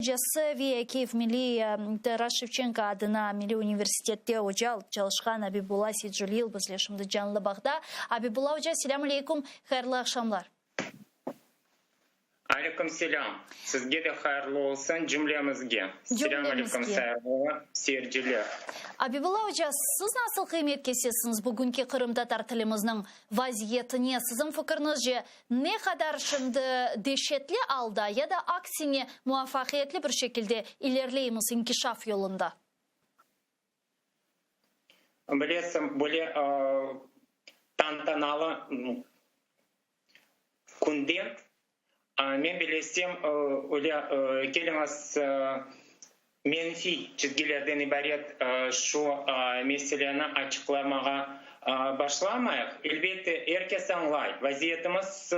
ocası ve Kiyev milliy Taras Şevçenko adına milliy universitette oca çalışqan Abibulla Seytcelil bizle şimdi canlı bağda. Abibulla oca, selâm aleykum, hayırlı aqşamlar. Aleyküm selâm. Sizge de hayırlı olsun, cümlemizge. Selâm aleyküm, sayırlı seyirciler. Abibulla oca, siz nasıl qıymet kesesiñiz bugünki qırımtatar tilimizniñ vaziyetine? Siziñ fikiriñizce, ne qadar şimdi deşetli alda ya da aksine muvafaqiyetli bir şekilde ilerleymiz inkişaf yolunda? Bilesiñ, böyle tantanalı künde men bilesem, öyle keliñiz, menfiy çizgilerden ibaret şu meseleni açıqlamağa başlamayıq. Elbette, er kes añlay, vaziyetimiz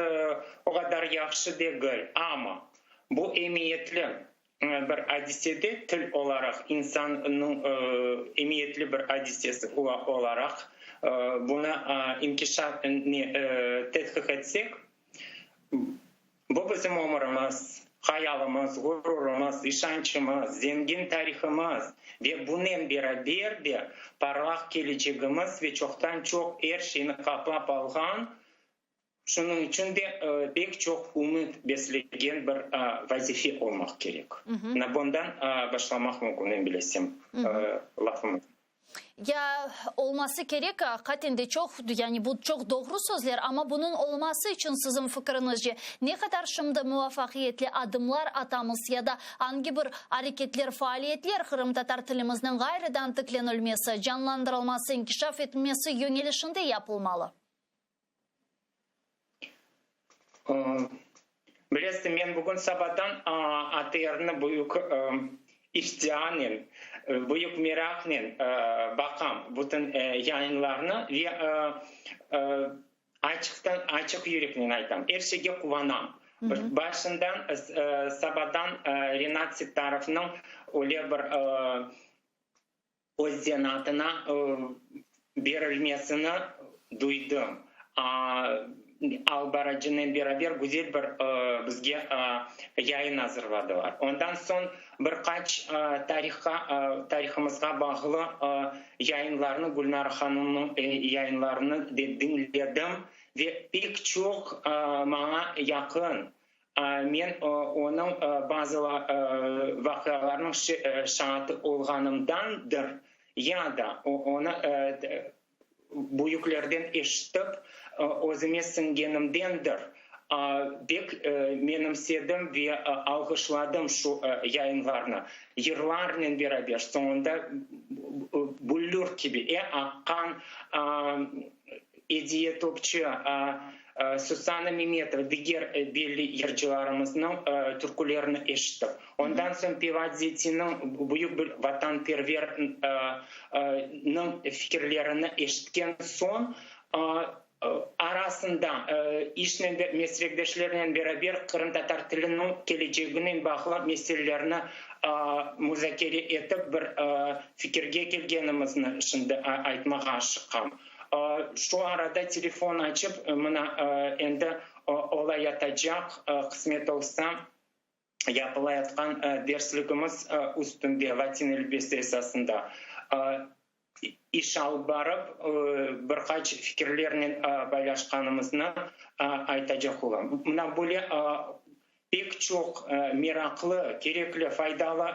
o qadar yahşı degil, amma bu emiyetli bir adisede til olaraq, insannıñ emiyetli bir adisesi olaraq bunı inkişaf tedqiq etsek, bu bizim ömürimiz, hayalımız, ğururımız, işançımız, zengin tarihımız ve bunen beraber de parlaq kelecegimiz ve çoqtan-çoq er şeyni qaplap alğan Şunıñ içün de pek çoq ümüt beslegen bir vazife olmaq kerek. Mına bundan başlamaq mümkün, men bilesem, lafımız. Ya, olması kerek, aqiqaten de çoq, yani bu çoq doğru sözler, amma bunıñ olması içün, siziñ fikiriñizce, ne qadar şimdi muvafaqiyetli adımlar atamız ya da angi bir areketler, faaliyetler qırımtatar tilimizniñ ğayrıdan tiklenilmesi, canlandırılması, inkişaf etmesi yöñelişinde yapılmalı? Bilesiñ, men bugün sabadan ATRni büyük iştianen, büyük meraqnen baqam, bütün yayınlarnı ve açıqtan açıq yüreknen aytam, er şeyge quvanam. Başından sabadan Renat Settarovnıñ öyle bir öz zenaatına berilmesini duydım. Albaracınen beraber güzel bir bizge yayın azırladılar. Ondan soñ bir qaç tarihqa, tarihımızğa bağlı yayınlarnı, Gülnara hanımnıñ yayınlarını de diñledim ve pek çoq maña yaqın Men onıñ bazı vaqialarnıñ şaatı olğanımdandır ya da onı büyüklerden eşitip, özüme siñgenimdendir, pek menimsedim ve alğışladım şu yayınlarnı. Yırlarnen beraber soñunda büllür kibi aqqan Ediye Topçı, Susana Memetova, diger belli yırcılarımıznıñ türkülerini eşittik. Ondan soñ Pevat Zetinniñ, büyük bir vatanperverniñ fikirlerini eşitken soñ, arasında işnen, meslekdeşlernen beraber qırımtatar tiliniñ keleceginen bağlı meselelerni muzakere etip bir fikirge kelgenimizni şimdi aytmağa aşıqam. Şu arada telefon açıp, mına endi olayatacaq, qısmet olsa, yapılayatqan dersligimiz üstünde, latin elifbesi esasında iş alıp barıp, bir qaç fikirlernen paylaşqanımıznı aytacaq olam. Mına böyle Pek çoq meraqlı, kerekli, faydalı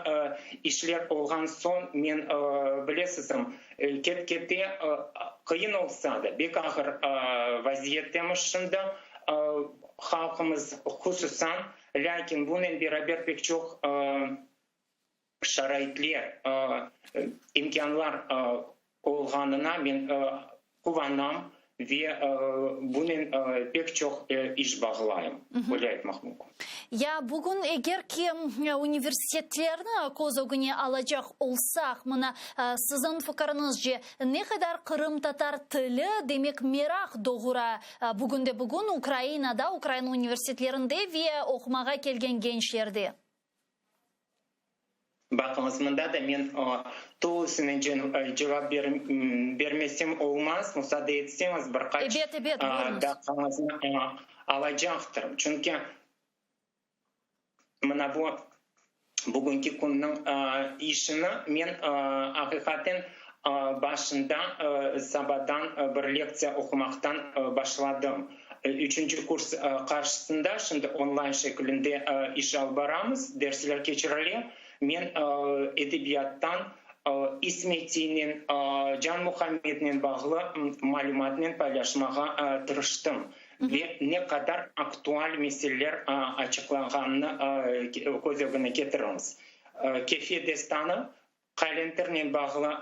işler olğan soñ, men, bilesizm, ket-kete qıyın olsa da, bek ağır vaziyettemiz şimdi, halqımız hususan, lâkin bunen beraber pek çoq şaraitler, imkânlar olğanına men quvanam ve bunen pek çoq iş bağlayım, böyle aytmaq mümkün. Ya bugün eger ki universitetlerni köz ögüne alacaq olsaq, mına siziñ fikiriñizce ne qadar qırımtatar tili, demek, meraq doğura bugünde-bugün Ukrainada, Ukraina universitetlerinde ve oqumağa kelgen gençlerde? Baqıñız, mında da men tolusınen cevap bermesem olmaz, musaade etseñiz, bir qaç daqqañıznı alacaqtırım. Çünki mına bu. Bugünki künniñ işini men aqiqaten başında sabadan bir lektsiya oqumaqtan başladım. Üçünci kurs qarşısında şimdi onlayn şekilinde iş alıp baramız, dersler keçirile. Men edebiyattan İsmetiynen, Canmuhammednen bağlı malümatnen paylaşmağa tırıştım. Ve ne qadar aktual meseleler açıqlanğanını köz ögüne ketiriñiz. Kefe destanı Qalentirnen bağlı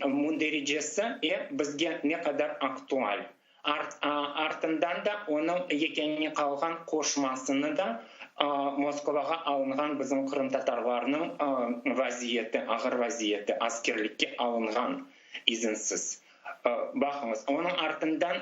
mündericesi bizge ne qadar aktual. Artından da onıñ yekâne qalğan qoşmasını da Moskvağa alınğan bizim qırımtatarlarnıñ vaziyeti, ağır vaziyeti, askerlikke alınğan izinsiz. Baqıñız, onıñ artından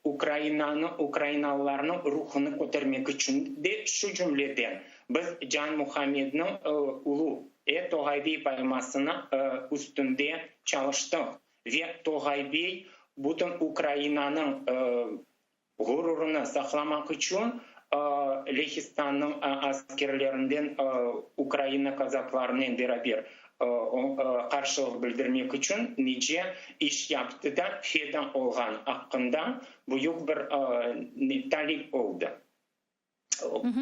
Ukrainanı, ukrainalılarnıñ ruhunı kötermek içün de, şu cümleden, biz Canmuhammedniñ ulu Toğaybey poemasını üstünde çalıştıq ve Toğaybey bütün Ukrainanıñ Ğururını saqlamaq içün Lehistannıñ askerlerinden Ukraina kazaklarınen beraber qarşılıq bildirmek içün nice iş yaptı da feda olğan aqqında büyük bir talil oldı.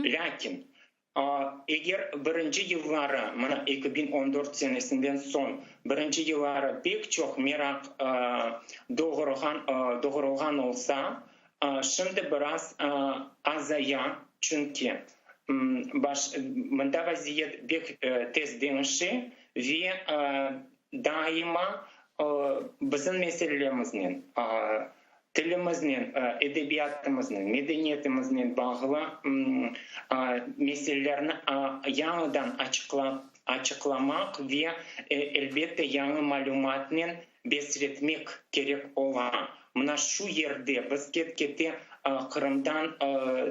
Lâkin, eger birinci yılları, mına 2014 senesinden soñ birinci yılları pek çoq meraq doğurğan, doğurılğan olsa, şimdi biraz azaya, çünki baş, mında vaziyet pek tez deñişe ve daima bizim meselelerimiznen, Tilimiznen, edebiyatımıznen, medeniyetimiznen bağlı meselelerni yañıdan açıqlamaq ve, elbette, yañı malümatnen besletmek kerek ola. Mına şu yerde biz ket-kete Qırımdan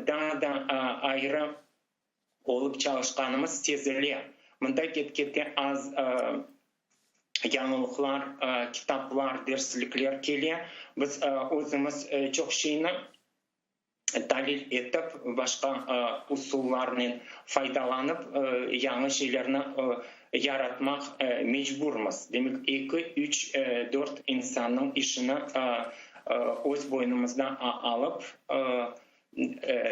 daa da ayrı olıp çalışqanımız sezile. Mında ket-kete az yañılıqlar, kitaplar, derslikler kele. Biz özümiz çoq şeyni talil etip, başqa usullarnen faydalanıp, yañı şeylerni yaratmaq mecburmız. Demek, eki, üç, dört insannıñ işini öz boynumızda alıp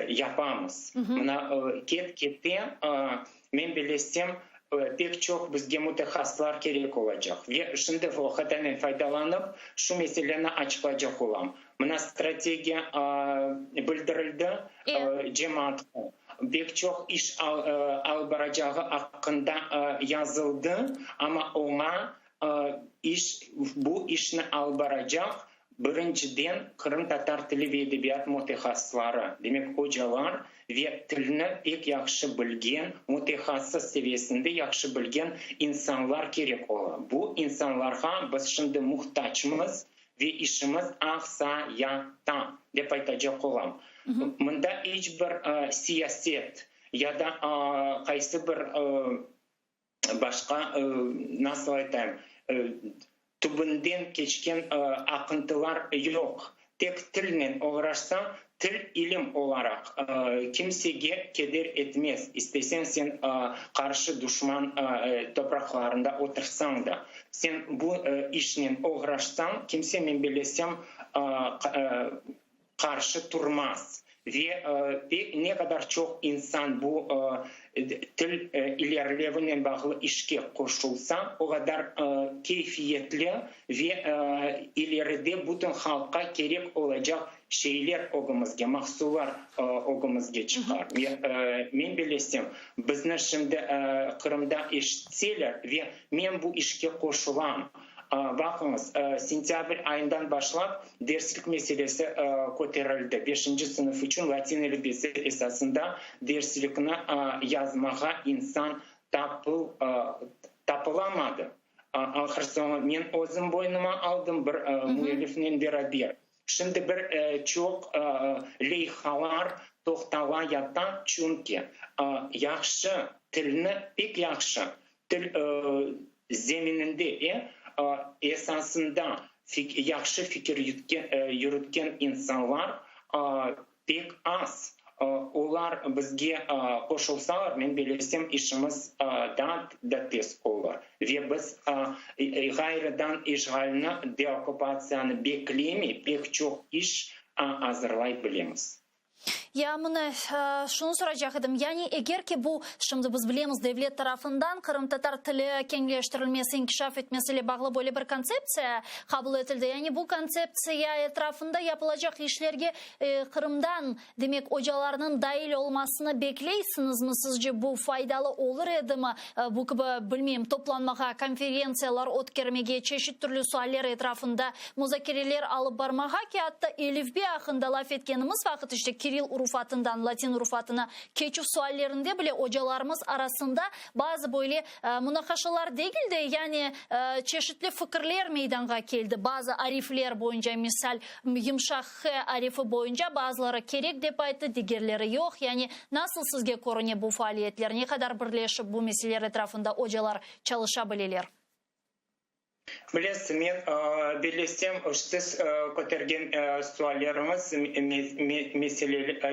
yapamız. Mına ket-kete, men bilesem, pek çoq bizge mütehassıslar kerek olacaq. Ve şimdi fırsatınen faydalanıp, şu meseleni açıqlaycaq olam. Mına strategiya bildirildi cemaatqa. Pek çoq iş alıp baracağı aqqında yazıldı, amma oña iş, bu işni alıp baracaq Birinciden, qırımtatar tili ve edebiyat mütehassısları, demek ocalar ve tilni pek yahşı bilgen, mütehassıs seviyesinde yahşı bilgen insanlar kerek ola. Bu insanlarğa biz şimdi muhtacmız ve işimiz aqsayata, dep aytacaq olam. Mında iç bir siyaset ya da qaysı bir başqa, nasıl aytayım, tübünden keçken aqıntılar yoq. Tek tilnen oğraşsañ, til ilim olaraq kimsege keder etmez, isteseñ sen qarşı duşman topraqlarında otursañ da. Sen bu işnen oğraşsañ, kimse, men bilesem, qarşı turmaz ve pek ne qadar çoq insan bu til ilerilevinen bağlı işke qoşulsa, o qadar keyfiyetli ve ileride bütün halqqa kerek olacaq şeyler ögümizge, mahsullar ögümizge çıqar. Men bilesem, bizni şimdi Qırımda eşitseler ve men bu işke qoşulam, Baqıñız, sentâbr ayından başlap derslik meselesi köterildi. Beşinci sınıf içün latin elifbesi esasında derslikni yazmağa insan tapılamadı. Ahır soñu men özüm boynuma aldım bir müellifnen beraber. Şimdi bir çoq leyhalar toqtala yata, çünki yahşı tilni pek yahşı Til zemininde, esasında yahşı fikir yürütken insanlar pek az. Olar bizge qoşulsalar, men bilesem, işimiz daa da tez olur ve biz ğayrıdan işğalni, deokkupatsiyanı beklemey, pek çoq iş azırlay bilemiz. Ya mına şunı soracaq edim, yani eger ki bu, şimdi biz bilemiz, devlet tarafından qırımtatar tili keñleştirilmesi, inkişaf etmesi ile bağlı böyle bir kontseptsiya qabul etildi, yani bu kontseptsiya etrafında yapılacaq işlerge Qırımdan, demek, ocalarnıñ dail olmasını bekleysiñizmi? Sizce bu faydalı olur edimi? Bu kibi, bilmeyim, toplanmağa, konferentsiyalar ötkermege, çeşit türlü sualler etrafında muzakereler alıp barmağa ki, atta elifbe aqqında laf etkenimiz vaqıt, işte, kiril urufatından latin urufatına keçüv suallerinde bile ocalarımız arasında bazı böyle munaqaşalar degil de, yani çeşitli fikirler meydanğa keldi, bazı arifler boyunca, misal, Yımşaq h arifi boyunca bazıları kerek dep ayttı, digerleri yoq. Yani nasıl sizge körüne bu faaliyetler, ne qadar birleşip bu meseleler etrafında ocalar çalışa bileler? Bilesiz, men bellesem, siz kötergen sualleriñiz,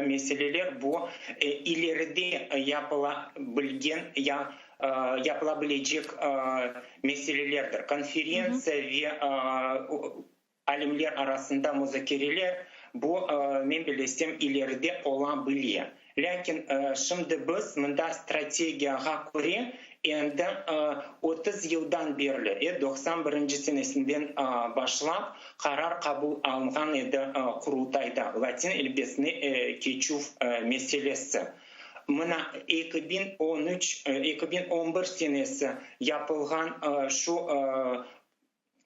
meseleler bu ileride yapıla bilgen ya yapıla bilecek meselelerdir. Konferentsiya ve Alimler arasında muzakereler, bu, men bilesem, ileride ola bile. Lâkin şimdi biz mında strategiyağa köre endi 30 yıldan berli, 91 senesinden başlap qarar qabul alınğan edi Qurultayda latin elifbesine keçüv meselesi. Mına 2013, 2011 senesi yapılğan şu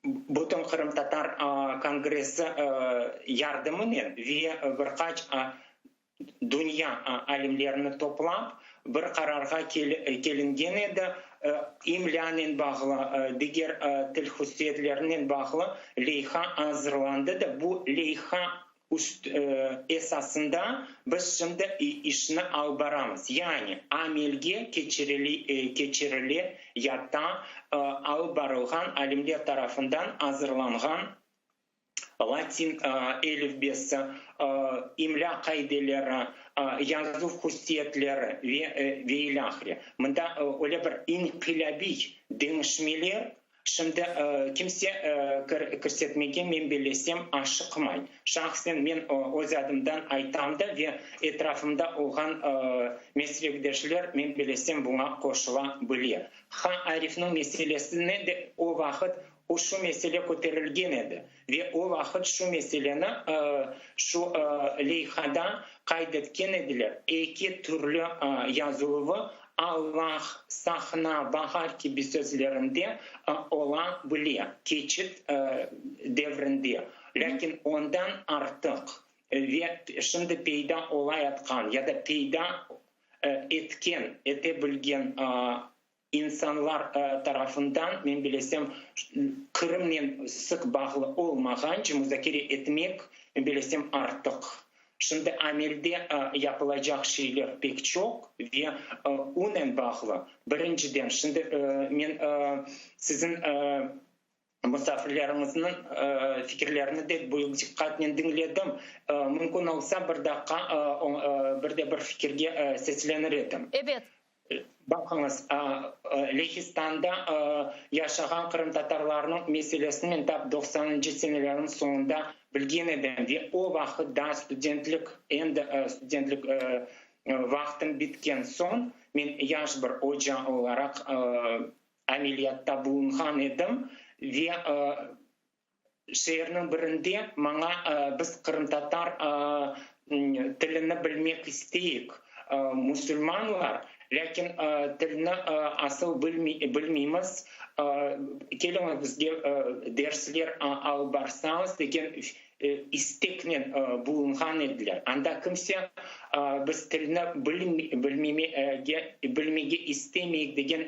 Bütün Qırımtatar Kongressi yardımınen ve bir qaç dünya alimlerini toplap, bir qararğa kelingen edi, imlânen bağlı, diger til hususiyetlerinen bağlı leyha azırlandı da, bu leyha Üst esasında biz şimdi işni alıp baramız, yani amelge keçirile yata alıp barılğan alimler tarafından azırlanğan latin elifbesi, imlâ qaideleri, yazuv hususiyetleri ve ilâhre. Mında öyle bir inqilâbiy deñişmeler Şimdi kimse kirsetmege, men bellesem, aşıqmay. Şahsen men öz adımdan aytam da ve etrafımda olğan meslekdeşler, men bellesem, buña qoşula bile. Ha Arifniñ meselesine de o vaqıt şu mesele köterilgen edi ve o vaqıt şu meseleni şu leyhada qayd etken ediler, eki türlü yazıluvı Allah, sahna, bahar kibi sözlerinde ola bile, keçit devrinde. Lâkin ondan artıq ve şimdi peyda olayatqan ya da peyda etken, ete bilgen insanlar tarafından, men bilesem, Qırımnen sıq bağlı olmağance muzakere etmek, men bilesem, artıq. Şimdi amelde yapılacaq şeyler pek çoq ve onen bağlı, birinciden, şimdi men siziñ musafirleriñizniñ fikirlerini de büyük diqqatnen diñledim. Mümkün olsa, bir daqqa bir de bir fikirge seslenir edim. Ebet. Baqıñız, Lehistanda yaşağan qırımtatarlarnıñ meselesini men tap doqsanıncı senelerniñ soñunda bilgen edim ve o vaqıt daa studentlik, endi studentlik vaqtım bitken soñ, men yaş bir oca olaraq ameliyatta bulunğan edim ve şeerniñ birinde maña biz qırımtatar tilini bilmek isteyik, musulmanlar, lâkin tilni asıl bilmeymiz, keliñiz bizge dersler alıp barsañız degen isteknen bulunğan ediler. Anda kimse biz tilni bilmege istemeyik degen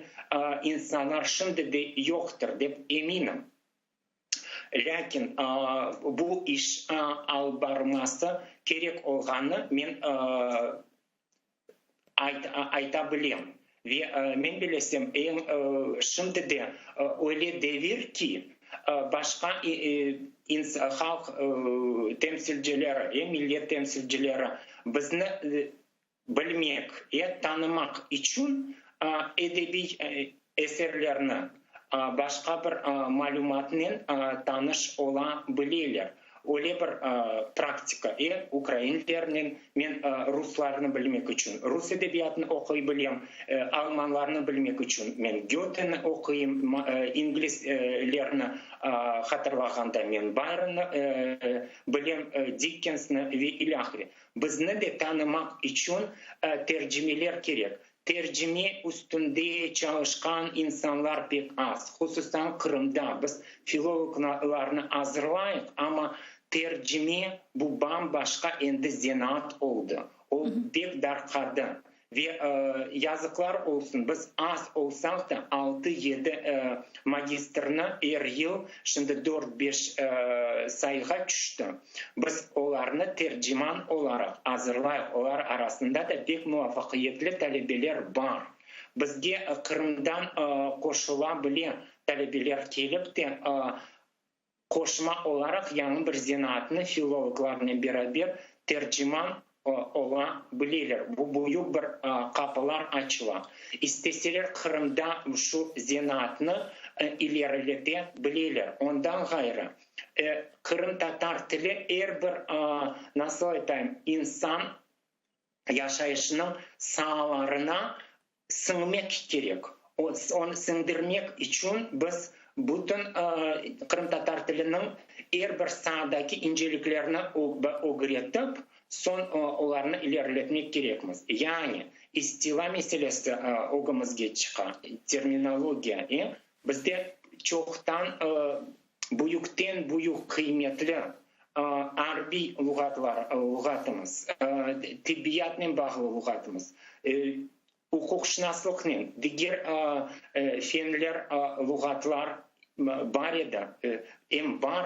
insanlar şimdi de yoqtır, dep eminim. Lâkin bu iş alıp barılması kerek olğanını men ayta bilem. Ve men bilesem, eñ şimdi de öyle devir ki, başqa halq temsilcileri, millet temsilcileri bizni. Bilmek ya tanımaq içün edebiy eserlerni başqa bir malümatnen tanış ola bileler. Öyle bir praktika, e, ukrainlernen, men ruslarnı bilmek içün rus edebiyatını oquy bilem, almanlarnı bilmek içün men Göteni oquyım, inglizlerni hatırlağanda men Bayronnı bilem, Dikkensni ve ilâhre. Bizni de tanımaq içün tercimeler kerek. Tercime üstünde çalışqan insanlar pek az, hususan Qırımda. Biz filologlarnı azırlayıq, amma tercime bu bam-başqa endi zenaat oldı. O pek darqadı. Ve yazıqlar olsun, biz az olsaq da, altı-yedi magistrni er yıl, şimdi dört-beş sayığa tüşti, biz olarnı terciman olaraq azırlayıq, olar arasında da pek muvafaqiyetli talebeler bar. Bizge Qırımdan qoşula bile talebeler kelip de, Qoşma olaraq yañı bir zenaatnı filologlarnen beraber terciman ola bileler. Bu büyük bir qapılar açıla. İsteseler Qırımda şu zenaatnı ilerilete bileler. Ondan ğayrı, qırımtatar tili er bir, nasıl aytayım, insan yaşayışınıñ saalarına siñmek kerek. Onı siñdirmek içün biz bütün qırımtatar tiliniñ er bir saadaki inceliklerini ögretip, soñ olarnı ileriletmek kerekmiz. Yani ıstıla meselesi ögümizge çıqa, terminologiya. Bizde çoqtan büyükten-büyük qıymetli arbiy luğatlar, luğatımız, tibbiyatnen bağlı luğatımız, uquqşınaslıqnen, diger fenler luğatlar bar edi, em bar.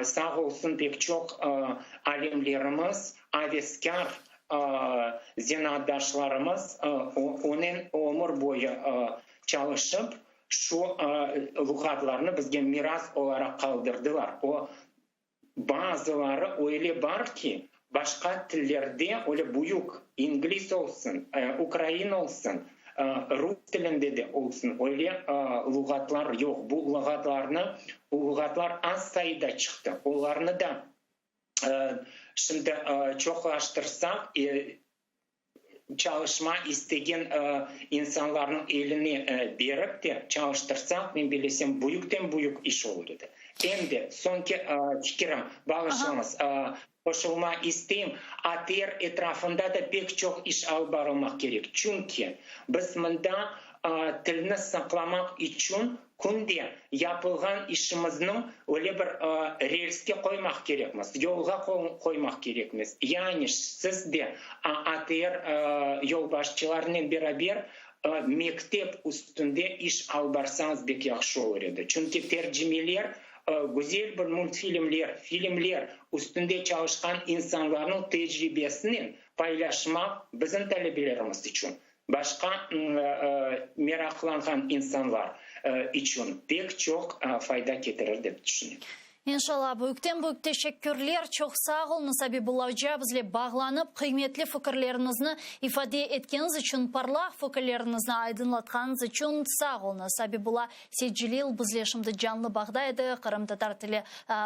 Sağ olsun pek çoq alimlerimiz, aveskâr zenaatdaşlarımız onen ömür boyu çalışıp, şu luğatlarnı bizge miras olaraq qaldırdılar. O, bazıları öyle bar ki, başqa tillerde öyle büyük, ingliz olsun, ukrain olsun, rus tilinde de olsun, öyle luğatlar yoq. Bu luğatlarnı, bu luğatlar az sayıda çıqtı. Olarnı da şimdi çoqlaştırsaq, çalışma istegen insanlarnıñ eline berip de çalıştırsaq, men bilesem, büyükten-büyük iş olur edi. Em de soñki fikirim, bağışlañız, qoşulma isteyim, ATR etrafında da pek çoq iş alıp barılmaq kerek. Çünki biz mında tilni saqlamaq içün Künde yapılğan işimizniñ öyle bir relske qoymaq kerekmiz, yolğa qoymaq kerekmiz. Yani siz de ATR yolbaşçılarınen beraber mektep üstünde iş alıp barsañız bek yahşı olur edi. Çünki tercimeler, güzel bir multfilmler, filmler üstünde çalışqan insanlarnıñ tecribesinen paylaşmaq bizim talebelerimiz içün Başqa meraqlanğan insanlar içün pek çoq fayda ketirir dep tüşünem. İnşallah. Büyükten-büyük teşekkürler. Çoq sağ oluñız, Abibulla oca, bizle bağlanıp, qıymetli fikirleriñizni ifade etkeniñiz içün, parlaq fikirleriñizni aydınlatqanıñız içün sağ oluñız. Abibulla Seytcelil bizle şimdi canlı bağda edi, qırımtatar tili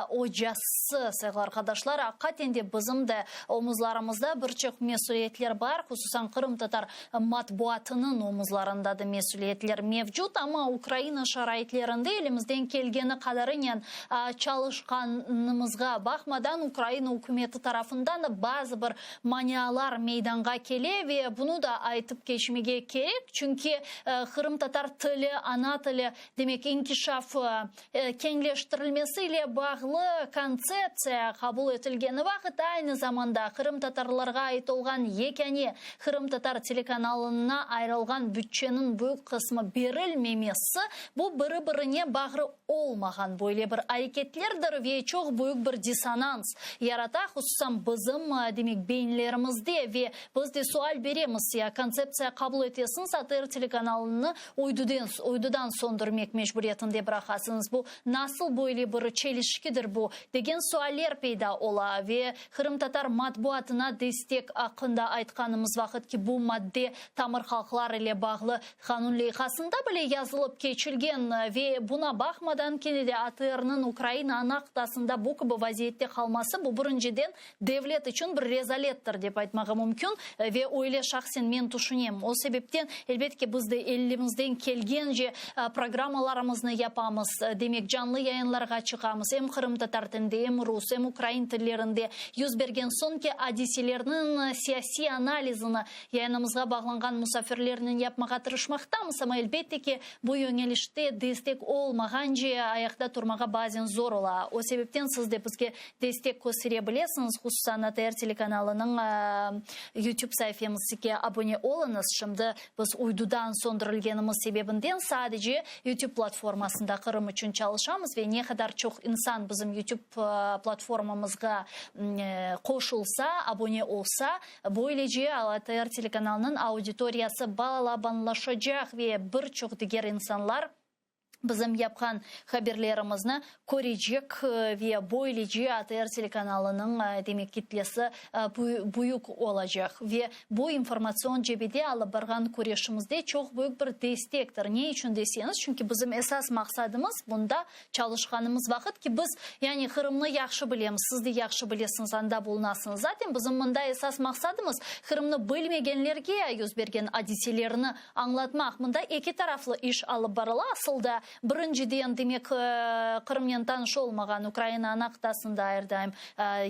ocası. Sayğılı arqadaşlar, aqiqaten de bizim de omuzlarımızda bir çoq mesüliyetler bar, hususan qırımtatar matbuatınıñ omuzlarında da mesüliyetler mevcut, amma Ukraina şaraitlerinde elimizden kelgeni qadarınen çalışqanımızğa baqmadan, Ukraina ükümeti tarafından da bazı bir manialar meydanğa kele ve bunı da aytıp keçmege kerek, çünki qırımtatar tili, ana tili, demek, inkişaf keñleştirilmesi ile bağlı kontseptsiya qabul etilgeni vaqıt, aynı zamanda qırımtatarlarğa ait olğan yekâne qırımtatar telekanalına ayırılğan bütçeniñ büyük qısmı berilmemesi, bu biri-birine bağrı olmağan böyle bir areketler. çelişkilerdir ve çoq büyük bir dissonans yarata, hususan bizim, demek, beyinlerimizde ve biz de sual beremiz, ya kontseptsiya qabul etesiñiz, ATR telekanalını uyduden, uydudan söndürmek mecburiyetinde bıraqasıñız, bu nasıl böyle bir çelişkidir bu, degen sualler peyda ola ve qırımtatar matbuatına destek aqqında aytqanımız vaqıt ki, bu madde tamır halqlar ile bağlı qanun leyhasında bile yazılıp keçilgen ve buna baqmadan kene de ATRniñ Ukraina ana qıtasında bu kibi vaziyette qalması, bu birinciden devlet içün bir rezalettir dep aytmağa mümkün ve öyle şahsen men tüşünem. O sebepten, elbet ki, biz de elimizden kelgence programmalarımıznı yapamız, demek, canlı yayınlarğa çıqamız, em qırımtatar tilinde, em rus, em ukrain tillerinde yüz bergen soñki adiselerniñ siyasiy analizini Yayınımızğa bağlanğan musafirlernen yapmağa tırışmaqtamız, amma elbette ki, bu yöñelişte destek olmağance ayaqta turmağa bazen zor ola. O sebepten siz de bizge destek köstere bilesiñiz, hususan ATR telekanalınıñ YouTube saifemizge abone oluñız. Şimdi biz uydudan söndürilgenimiz sebebinden sadece YouTube platformasında Qırım içün çalışamız ve ne qadar çoq insan bizim YouTube platformamızğa qoşulsa, abone olsa, Böylece, ATR telekanalınıñ auditoriyası balabanlaşacaq ve bir çoq diger insanlar bizim yapqan haberlerimizni körecek ve böylece ATR telekanalınıñ, demek, kitlesi büyük olacaq. Ve bu informatsion cebede alıp barğan küreşimizde çoq büyük bir destektir. Ne içün deseñiz, çünki bizim esas maqsadımız bunda Çalışqanımız vaqıt ki, biz, yani Qırımnı yahşı bilemiz, siz de yahşı bilesiñiz, anda bulunasıñız. Zaten bizim mında esas maqsadımız, Qırımnı bilmegenlerge yüz bergen adiselerni añlatmaq. Mında eki taraflı iş alıp barıla asıl da. Birinciden, demek, Qırımnen tanış olmağan, Ukraina ana qıtasında er daim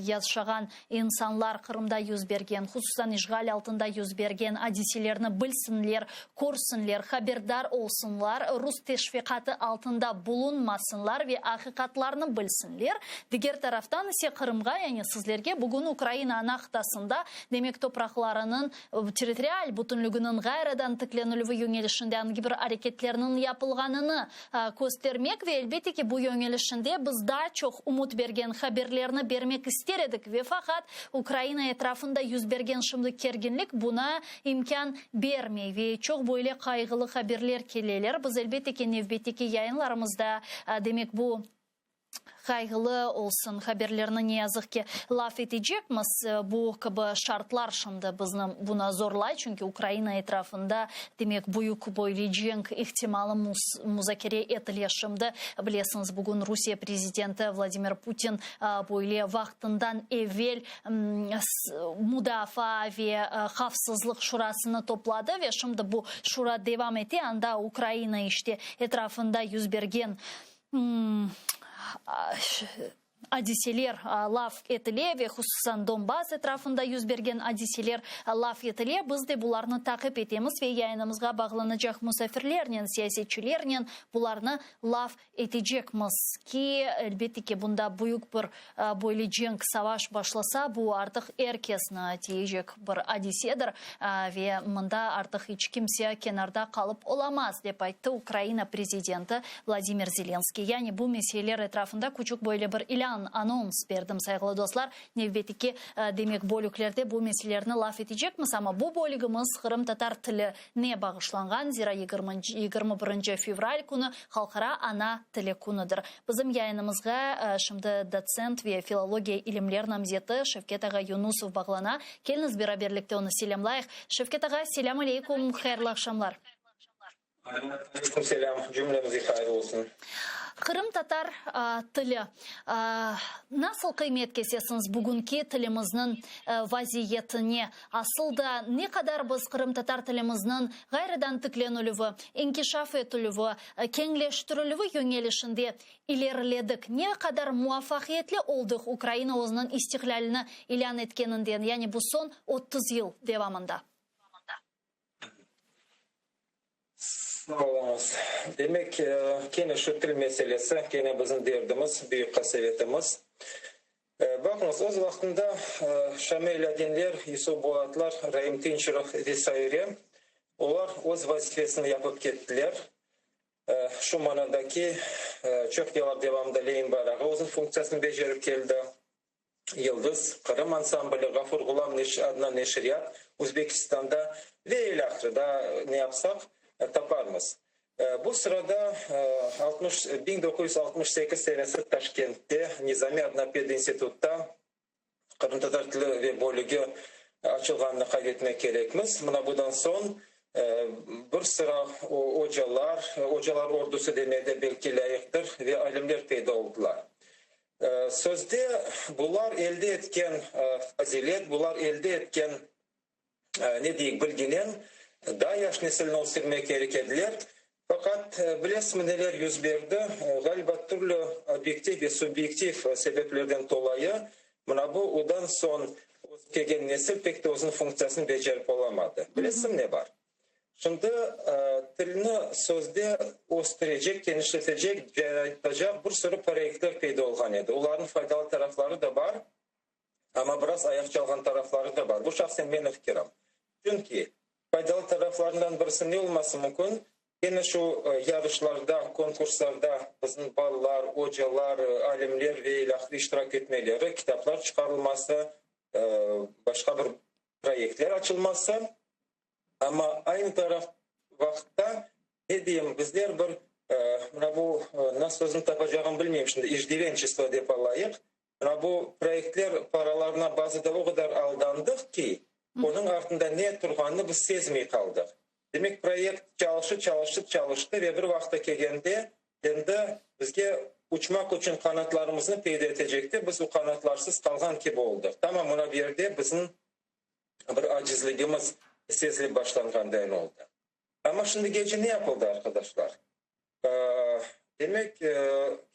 yaşağan insanlar Qırımda yüz bergen, hususan işğal altında yüz bergen adiselerni bilsinler, Körsinler, haberdar olsunlar, rus teşviqatı altında bulunmasınlar ve aqiqatlarnı bilsinler. Diger taraftan ise Qırımğa, yani sizlerge bugün Ukraina ana qıtasında, demek topraqlarınıñ territorial bütünlüginiñ ğayrıdan tiklenilüvi yöñelişinde angi bir areketlerniñ yapılğanını köstermek ve elbette ki bu yöñelişinde biz daa çoq ümüt bergen haberlerni bermek ister edik ve faqat Ukraina etrafında yüz bergen şimdi kerginlik buna imkân bermey ve çoq böyle qayğılı haberler keleler. Biz elbette ki nevbetteki yayınlarımızda demek bu qayğılı olsun haberlerni ne yazıq ki laf etecekmiz. Bu kibi şartlar şimdi bizni buna zorlay, çünki Ukraina etrafında demek büyük böyle cenk ihtimalı muzakere etile şimdi. Bilesiñiz, bugün Rusiye prezidenti Vladimir Putin böyle vaqtından evel Mudafaa ve havfsızlıq şurasını topladı ve şimdi bu şura devam ete, anda Ukraina işte etrafında yüz bergen adiseler laf etile ve hususan Donbass etrafında yüz bergen adiseler laf etile. Biz de bularnı taqip etemiz ve yayınımızğa bağlanacaq musafirlernen, siyasetçilernen bularnı laf etecekmiz ki, elbette ki, bunda büyük bir böyle cenk, savaş başlasa, bu artıq er kesni tiyecek bir adisedir ve mında artıq iç kimse kenarda qalıp olamaz, dep ayttı Ukraina prezidenti Vladimir Zelenskiy. Yani bu meseleler etrafında küçük böyle bir ilân, anons, berdim, sayğılı dostlar. Nevbetteki, demek, bölüklerde bu meselelerni laf etecekmiz, amma bu bölügimiz qırımtatar tili ne bağışlanğan, zira 21 fevral künü Halqara ana tili künüdir. Bizim yayınımızğa şimdi dotsent ve filologiya ilimler namzeti Şevket ağa Yunusov bağlana. Keliñiz beraberlikte onı selâmlayıq. Şevket ağa, selâm aleykum, hayırlı aqşamlar. Aleyküm selâm, cümlemizge hayır olsun. Qırımtatar tili. Nasıl qıymet kesesiñiz bugünki tilimizniñ vaziyetine? Asıl da ne qadar biz qırımtatar tilimizniñ ğayrıdan tiklenilüvi, inkişaf etilüvi, keñleştirilüvi yöñelişinde ileriledik, ne qadar muvafaqiyetli oldıq Ukraina özüniñ istiqlâlini ilân etkeninden, yani bu soñ 30 yıl devamında? Sağ oluñız. Demek, kene şu til meselesi, kene bizim derdimiz, büyük qasevetimiz. Baqıñız, öz vaqtında Şamil Alâdinler, Yusuf Bolatlar, Raim Tınçerov ve saire, olar öz vazifesini yapıp kettiler. Şu manada ki, çoq yıllar devamında Lenin bayrağı özüniñ funktsiyasını becerip keldi. Yıldız, Qırım ansambli, Ğafur Ğulam adına neşriyat Özbekistanda ve ilâhre, daa ne yapsaq, taparmız. Bu sırada 1968 senesi Taşkentte Nizami adına pedinstitutta qırımtatar tili ve bölügi açılğanını qayd etmek kerekmiz. Mına budan soñ bir sıra ocalar, ocalar ordusı demeye de belki lâyıqtır, ve alimler peyda oldılar. Sözde bular elde etken fazilet, bular elde etken, ne deyik, bilginen daa yaş nesilni östürmek kerek ediler. Faqat, bilesizmi, neler yüz berdi? Ğaliba, türlü obyektiv ve subyektiv sebeplerden tolayı, mına bu udan soñ ösip kelgen nesil pek de özüniñ funktsiyasını becerip olamadı. Bilesizmi, ne bar? Şimdi tilni sözde östürecek, kenişletecek, cayratacaq bir sürü proyektler peyda olğan edi. Olarnıñ faydalı tarafları da bar, amma biraz ayaq çalğan tarafları da bar. Bu şahsen menim fikirim. Çünki faydalı taraflarından birisi ne olması mümkün? Kene şu yarışlarda, konkurslarda bizim balalar, ocalar, alimler ve ilâhre iştirak etmeleri, kitaplar çıqarılması, başqa bir proyektler açılması. Amma aynı taraf vaqıtta, ne deyim, bizler bir, mına bu, nasıl sözüni tapacağımnı bilmeyim şimdi, ijdivençestvo dep alayıq, mına bu proyektler paralarına bazıda o qadar aldandıq ki, onıñ artında ne turğanını biz sezmey qaldıq. Demek, proyekt çalıştı, çalıştı, çalıştı ve bir vaqıtta kelgende, endi bizge uçmaq içün qanatlarımıznı peyda etecekti, biz o qanatlarsız qalğan kibi oldıq. Tamam mına bu yerde bizim bir acizligimiz sezilip başlanğandayn oldı. Amma şimdigece ne yapıldı, arqadaşlar? Demek,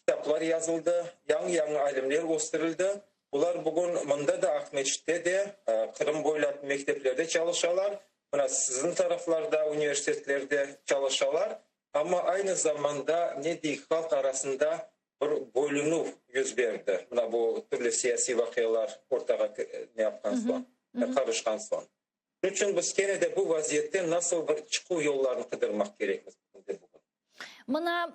kitaplar yazıldı, yañı-yañı alimler östürildi. Bular bugün mında da, Aqmeçitte de, Qırım boylap mekteplerde çalışalar, mına siziñ taraflarda universitetlerde çalışalar. Amma aynı zamanda, ne deyik, halq arasında bir bölünüv yüz berdi, mına bu türlü siyasiy vaqialar ortağa ne yapqan soñ, qarışqan soñ. Şunıñ içün biz kene de bu vaziyetten nasıl bir çıquv yollarını qıdırmaq kerekmiz bugünde bugün. Mına,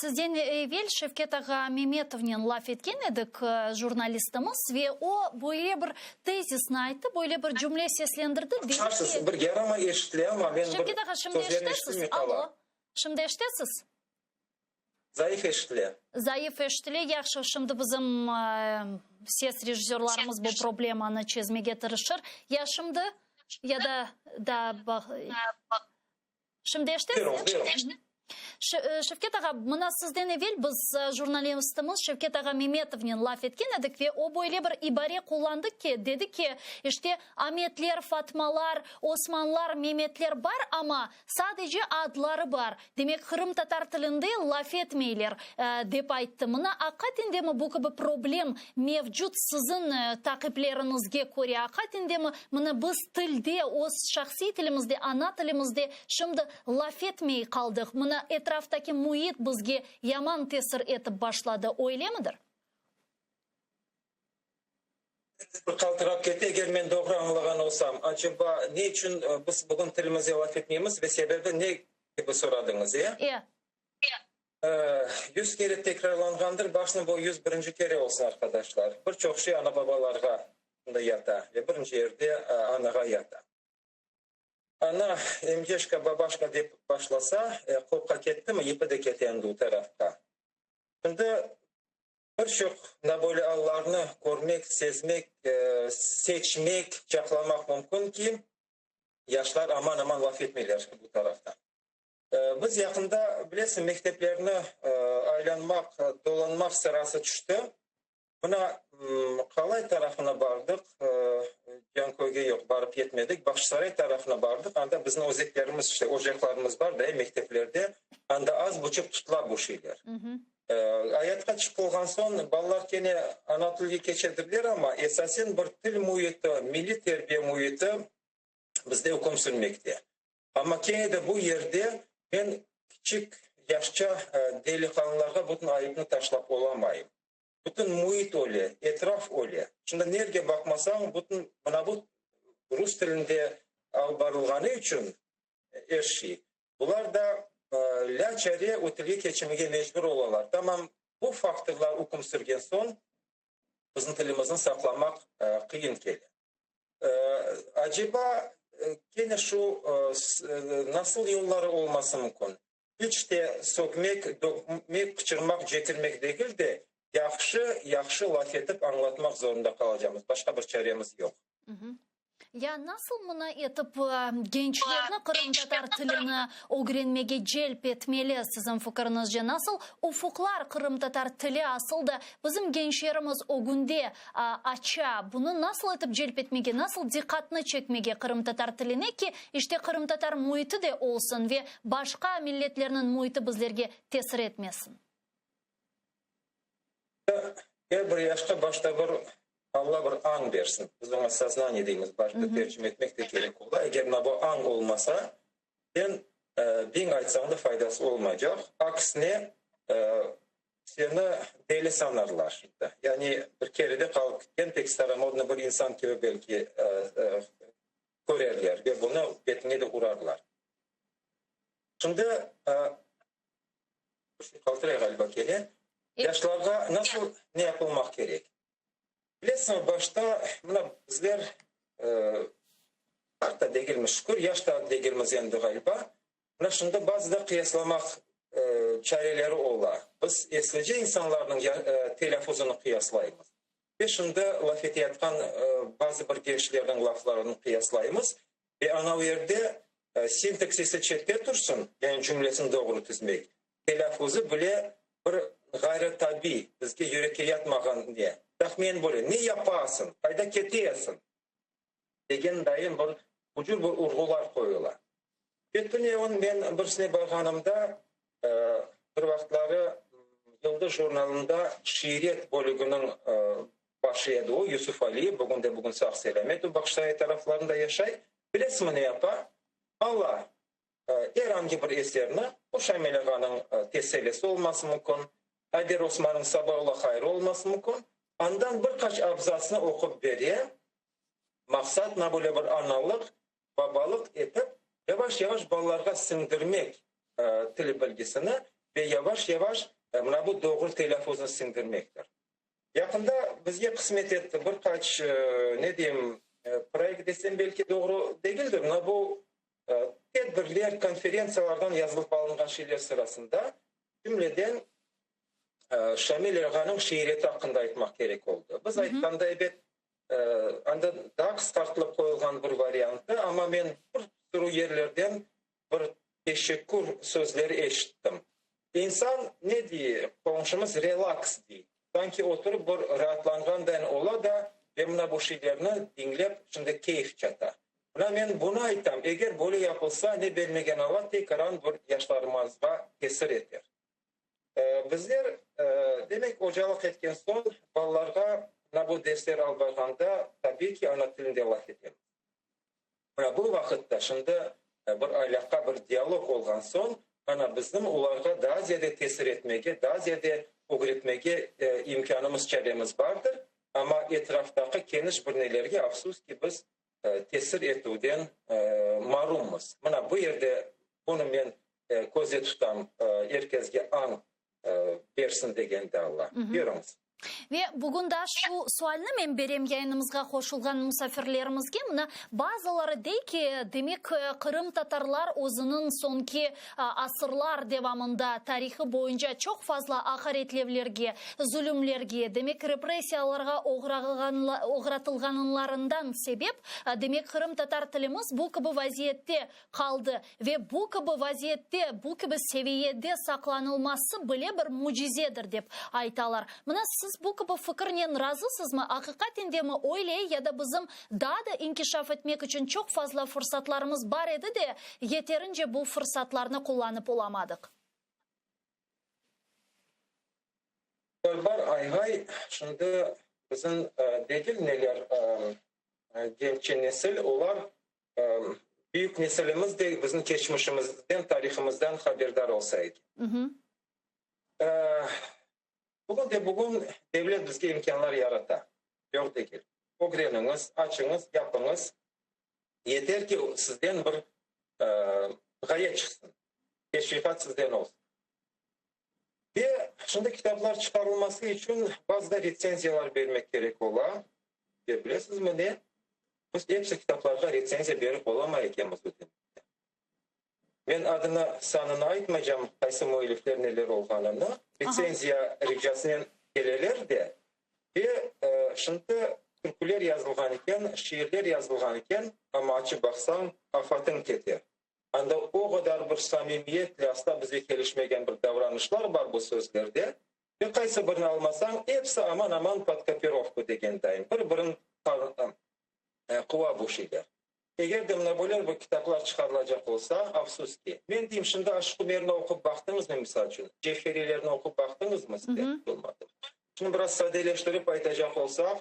sizden evel Şevket ağa Memetovnen laf etken edik, jurnalistimiz, ve o böyle bir tezisni ayttı, böyle bir cümle seslendirdi, dedi ki. Bir yaramay eşitile, amma men bir Şevket ağa, şimdi sözlerini eşitesiz? eşitilmey qala. Alo, şimdi eşitesiz? Zayıf eşitile. Zayıf eşitile. Yahşı, şimdi bizim ses rejissörlarımız bu problemanı çezmege tırışır. Ya şimdi, ya da daa Şimdi eşitesiz? Buyurıñ, buyurıñ. Şevket ağa, mına sizden evel biz jurnalistimiz Şevket ağa Memetovnen laf etken edik ve o böyle bir ibare qullandı ki, dedi ki, işte, Ametler, Fatmalar, Osmanlar, Memetler bar, amma sadece adları bar. Demek, qırımtatar tilinde laf etmeyler, dep ayttı. Mına aqaten demi bu kibi problem mevcut siziñ taqipleriñizge köre, aqaten demi mına biz tilde, öz şahsiy tilimizde, ana tilimizde şimdi laf etmey qaldıq, mına etraftaki müit bizge yaman tesir etip başladı, öylemidir? Bir qaltırap kete, eger men doğru añlağan olsam, aceba ne içün biz bugün tilimizde laf etmeymiz ve sebebi ne kibi soradıñız, e? E. 100 kere tekrarlanğandır, başını bu 101-nci kere olsun, arqadaşlar. Bir çoq şey ana-babalarğa yata ve birinci yerde anağa yata. Ana emceşka, babaşka dep başlasa, qopqa kettimi, ipi de kete endi o tarafqa. Şimdi bir çoq mına böyle allarnı körmek, sezmek, seçmek, çaqlamaq mümkün ki, yaşlar aman-aman laf etmeyler bu tarafta. Biz yaqında, bilesiñ, mekteplerni aylanmaq, dolanmaq sırası tüşti. Mına Qalay tarafına bardıq, Canköyge yoq, barıp yetmedik, Bağçasaray tarafına bardıq, anda bizim özeklerimiz, işte, ocaqlarımız bar da, mekteplerde, anda az buçuq tutula bu şeyler. Ayatqa çıqılğan soñ balalar kene ana tilge keçedirler, amma esasen bir til müiti, milliy terbiye müiti bizde üküm sürmekte. Amma kene de bu yerde men kiçik yaşça deliqanlılarğa bütün ayıpnı taşlap olamayım. Bütün müit öyle, etraf öyle. Şimdi nerge baqmasañ, bütün mına bu rus tilinde alıp barılğanı içün er şey, bular da. Lâçare o tilge keçmege mecbur olalar. Tamam bu faktorlar üküm sürgen soñ bizim tilimizni saqlamaq qıyın kele. Aceba, kene şu nasıl yolları olması mümkün? İç de sögmek, dögmek, qıçırmaq, cekirmek degil de, yahşı, yahşı laf etip añlatmaq zorunda qalacamız. Başqa bir çaremiz yoq. Ya nasıl mına etip gençlerni qırımtatar tilini ögrenmege celp etmeli, siziñ fikiriñizce? Nasıl ufuqlar qırımtatar tili asıl da bizim gençlerimiz ögünde aça? Bunı nasıl etip celp etmege, nasıl diqqatnı çekmege qırımtatar tiline ki, işte qırımtatar müiti de olsun ve başqa milletlerniñ müiti bizlerge tesir etmesin? Er bir yaşqa başta bir Alla bir añ bersin. Biz oña soznaniye deymiz, başta tercime etmek de kerek ola. Eger mına bu añ olmasa, sen biñ aytsañ da faydası olmaycaq. Aksine, seni deli sanarlar. Yani bir keride qalıp ketken, pek staromodnıy bir insan kibi belki körerler ve bunı betiñe de urarlar. Şimdi bir şey qaltıray ğaliba kene. Yaşlarğa nasıl ne yapılmaq kerek? Bilesiñmi, başta mına bizler qart da degilmiz, şükür, yaş da degilmiz endi ğaliba. Mına şimdi bazıda qıyaslamaq çareleri ola. Biz eslice insanlarnıñ telâffuzını qıyaslaymız. Ve şimdi laf eteyatqan bazı bir gençlerniñ laflarını qıyaslaymız. Ve anav yerde sintaksisi çette tursın, yani cümlesini doğru tizmek, telâffuzı bile bir ğayrı tabiy, bizge yürekke yatmağan ne, tahminen böyle, ne yapasıñ, qayda ketesiñ? Degen dayın bir hucur bir urğular qoyula. Ve tünevin men birisine barğanımda, bir vaqıtları Yıldız jurnalında şiiriyet bölüginiñ başı edi o, Yusuf Aliyev, bugün de bugün sağ-selâmet o Bağçasaray taraflarında yaşay. Bilesizmi ne yapa? Ala er angi bir eserni, o Şamil ağanıñ Tesellisi olması mümkün, Ayder Osmannıñ Saba ola hayır olması mümkün, andan bir qaç abzatsnı oqup bere, maqsat mına böyle bir analıq, babalıq etip, yavaş-yavaş balalarğa siñdirmek til bilgisini ve yavaş-yavaş mına bu doğru telâffuznı siñdirmektir. Yaqında bizge qısmet etti bir qaç, ne deyim, proyekt desem belki doğru degildir, mına bu tedbirler, konferentsiyalardan yazılıp alınğan şeyler sırasında, cümleden, Şamil ağanıñ şiiriyeti aqqında aytmaq kerek oldı. Biz aytqanda, ebet, anda daa qısqartılıp qoyulğan bir variantı, amma men bir sürü yerlerden bir teşekkür sözleri eşittim. İnsan ne dey, qomşumız relaks dey, sanki oturıp bir raatlanğandayn ola da ve mına bu şeylerni diñlep şimdi keyf çata. Mına men bunı aytam, eger böyle yapılsa, ne bermegen Alla tekaran bir yaşlarımızğa tesir eter. Bizler, demek, ocalıq etken soñ balalarğa mına bu dersler alıp barğanda, tabiiy ki, ana tilinde laf etemiz. Mına bu vaqıtta şimdi bir alâqa, bir dialog olğan soñ, ana bizim olarğa daa ziyade tesir etmege, daa ziyade ögretmege imkânımız, çaremiz bardır. Amma etraftaki keniş bir nelerge, afsus ki, biz tesir etüvden marummız. Mına bu yerde bunı men közde tutam, er kesge añ bersin degende Alla. Buyurıñız. Ve bugün daa şu sualni men berem yayınımızğa qoşulğan musafirlerimizge. Mına bazıları dey ki, demek, qırımtatarlar özüniñ soñki asırlar devamında tarihı boyunca çoq fazla aqaretlevlerge, zulümlerge, demek, repressiyalarğa oğratılğanlarından sebep, demek, qırımtatar tilimiz bu kibi vaziyette qaldı ve bu kibi vaziyette, bu kibi seviyede saqlanılması bile bir mücizedir, dep aytalar. Mına siz bu kibi fikirnen razısızmı? Aqiqaten demi öyle ya da bizim daa da inkişaf etmek içün çoq fazla fırsatlarımız bar edi de, yeterince bu fırsatlarnı qullanıp olamadıq? Bar, ay-hay, şimdi bizim degil neler genç nesil, olar büyük nesilimiz de bizim keçmişimizden, tarihımızdan haberdar olsa eken. Bugün de bugün devlet bizge imkânlar yarata, yoq degil. Ögreniñiz, açıñız, yapıñız, yeter ki, sizden bir ğaye çıqsın. Teşviqat sizden olsun. Ve şimdi kitaplar çıqarılması içün bazıda retsenziyalar bermek kerek ola. Ve bilesizmi ne? Biz episi kitaplarğa retsenziya berip olamay ekenmiz bu dünyada. Men adını, sanını aytmaycam, qaysı müellifler neler olğanını. Retsenziya ricasınen keleler de. Ve şimdi türküler yazılğan eken, şiirler yazılğan eken, amma açıp baqsañ, afatıñ keter. Anda o qadar bir samimiyetle asla bizge kelişmegen bir davranışlar bar bu sözlerde ve qaysı birini almasañ, episi aman-aman pod kopirovku degen dayın, bir-birini quva bu şeyler. Eger de mına böyle bir kitaplar çıqarılacaq olsa, afsus ki, men deyim, şimdi Aşıq Umerni oqup baqtıñızmı, misal içün, Cevheriylerni oqup baqtıñızmı, sizler? Olmadı. Şimdi biraz sadeleştirip aytacaq olsaq,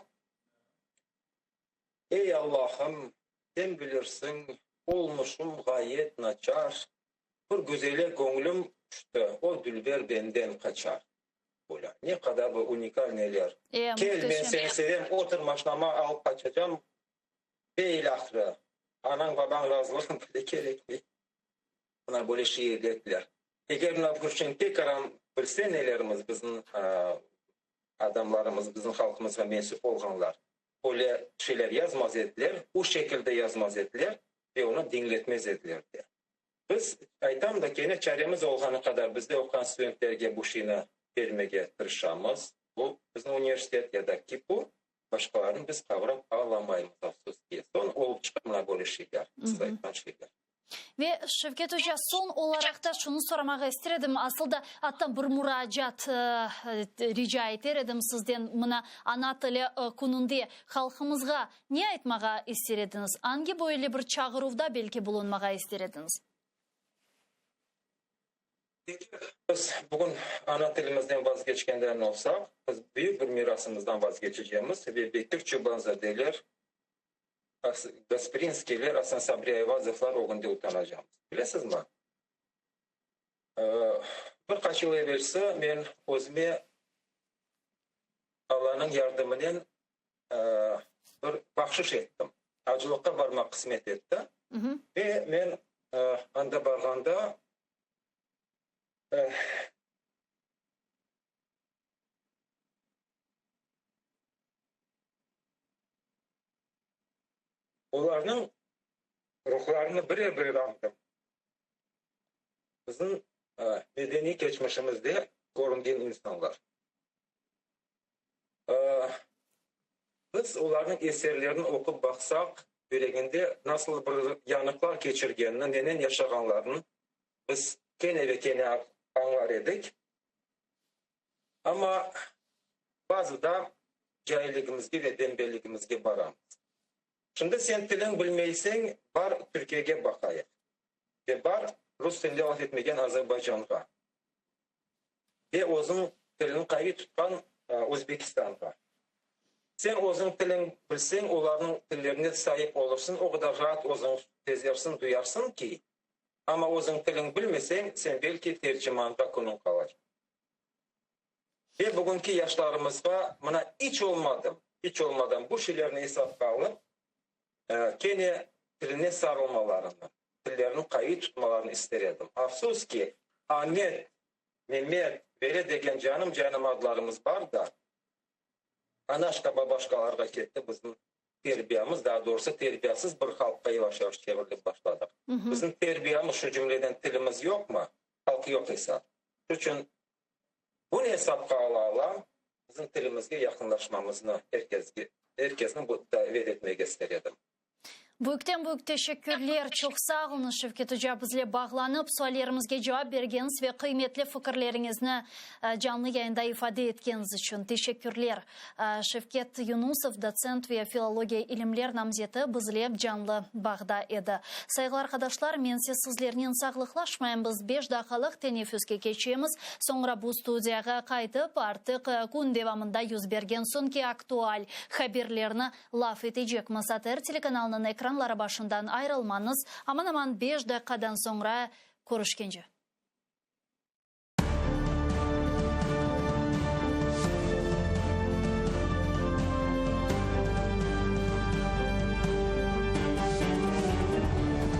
Ey, Allahım, sen bilirsiñ, olmuşım ğayet naçar, Bir güzele göñlüm tüşti, o dülber benden qaçar. Böyle, ne qadar bir unikal neler. E, Kel, men muhteşem. seni sevem, otur maşnama, alıp qaçacam ve ilâhre. Anañ-babañ razılığın bile kerekmey. Mına böyle şiirletler. Eger mına bu şeyni tekaran bilse nelerimiz, bizim adamlarımız, bizim halqımızğa mensüp olğanlar, öyle şeyler yazmaz ediler, bu şekilde yazmaz ediler ve onı diñletmez ediler de. Biz, aytam da, kene çaremiz olğanı qadar bizde oquğan studentlerge bu şeyni bermege tırışamız. Bu bizim universitet ya da KİPU, başqalarını biz qavrap alamaymız, afsus ki. Soñ olıp çıqa mına böyle şeyler, siz aytqan şeyler. Ve, Şevket oca, soñ olaraq da şunı soramağa ister edim, asıl da, atta bir muracaat rica eter edim sizden, mına, ana tili kününde halqımızğa ne aytmağa ister ediñiz, angi böyle bir çağıruvda belki bulunmağa ister ediñiz? Biz bugün ana tilimizden vazgeçkenden olsaq, biz büyük bir mirasımızdan vazgeçecemiz ve Bekir Çobanzadeler, Gasprinskiyler, Asan Sabri Ayvazovlar ögünde utanacamız. Bilesizmi, bir qaç yıl evelsi men özüme Allanıñ yardımınen bir bahşış ettim. Acılıqqa barmaq qısmet etti. Ve men anda barğanda Olarnıñ ruhlarını birer-birer añdım. Bizim medeniy keçmişimizde körüngen insanlar. Biz olarnıñ eserlerini oqup baqsaq, yüreginde nasıl bir yanıqlar keçirgenini, nenen yaşağanlarını biz kene ve kene añlar edik. Amma bazıda cailligimizge ve dembelligimizge baramız. Şimdi sen tiliñ bilmeyseñ, bar Türkiyege baqayıq ve bar rus tilinde laf etmegen Azerbaycanğa ve özüniñ tilini qaviy tutqan Özbekistanğa. Sen özüñ tiliñ bilseñ, olarnıñ tillerine saip olursıñ, o qadar raat özüñ sezersiñ, duyarsıñ ki, amma özüñ tiliñ bilmeseñ, sen belki tercimanğa künüñ qalacaq. Ve bugünki yaşlarımızğa mına iç olmadım, iç olmadan bu şeylerni esapqa alıp, kene tiline sarılmalarını, tillerini qaviy tutmalarını ister edim. Afsus ki, Amet, Memet, Veli degen canım-canım adlarımız bar da, anaşka-babaşkalarğa ketti bizim terbiyamız, daa doğrusı terbiyasız bir halqqa yavaş-yavaş çevrilip başladıq. Bizim terbiyamız, şu cümleden tilimiz yoqmı? Halq yoq esap. Şu içün bunı esapqa ala-ala bizim tilimizge yaqınlaşmamıznı er kesge, er kesni bu davet etmege ister edim. Büyükten-büyük teşekkürler, çoq sağ oluñız, Şevket oca, bizle bağlanıp, suallerimizge cevap bergeniñiz ve qıymetli fikirleriñizni canlı yayında ifade etkeniñiz içün. Teşekkürler. Şevket Yunusov, dotsent ve filologiya ilimler namzeti bizle canlı bağda edi. Sayğılı arqadaşlar, men ise sizlernen sağlıqlaşmayım, biz beş daqqalıq teneffüske keçemiz, soñra bu studiyağa qaytıp, artıq kün devamında yüz bergen soñki aktual haberlerni laf etecekmiz. ATR telekanalınıñ ekranları başından ayrılmañız, aman-aman beş daqqadan soñra körüşkence.